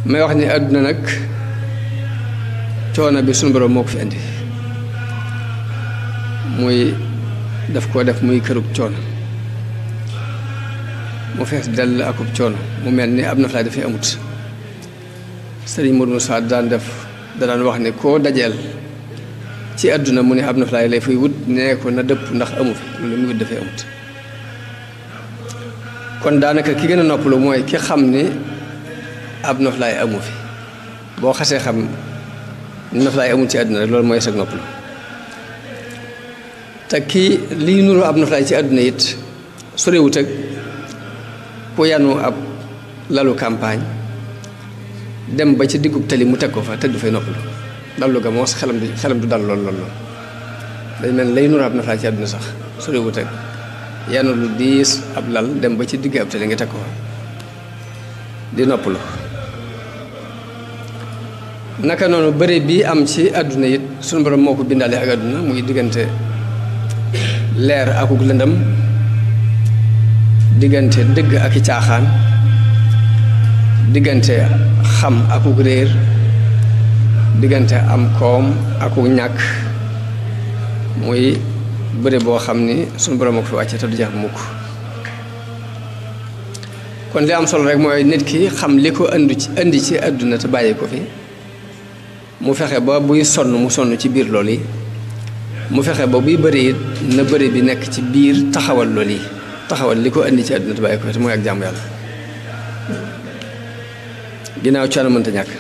may wax ni àdduna nag coono bi sunu borom moo ko fi indi muy daf koo def muy kërug coono mu fees dell akub coono mu mel ni ab noflaay dafay amut sëriñ Modou Moussa daan wax ne koo dajeel ci àdduna mu ne ab noflaay lay fay wut nee ko na dëpp ndax amu fi loolu muy wut dafay amut kon daanaka ki gën a noppalu mooy ki xam ni ab noflaay amu fi boo xasee xam noflaay amul ci àdduna rek loolu mooy sag noppalu te kii lii nuru ab noflaay ci àdduna it sorewut ak ku yanu ab lalu campagne dem ba ci diggub tali mu teg ko fa tëdd fay noppalu dallu ga moos xelam du dal lool day mel lay nuru ab noflaay ci àdduna sax sorewut ak yanu lu diis ab lal dem ba ci digg ab tali nga teg ko fa di noppalu naka noonu bëre bii am ci àdduna it sunu borom moo ko bindaale ak àdduna muy diggante leer akuk lëndëm diggante dëgg ak i caaxaan diggante xam akuk réer diggante am koom akuk ñàkk muy bëre boo xam ni sunu borom moo ko fi wàcce te du jeex mukk kon li am solo rek mooy nit ki xam li ko indi ci àdduna te bàyyi ko fi mu fexe ba buy sonn mu sonn ci biir loolu yi mu fexe ba buy bëri it na bëri bi nekk ci biir taxawal loolu yi taxawal li ko indi ci àdduna te bàyyi ko te mooy ak jàmm yàlla ginnaaw coono mënta ñàkk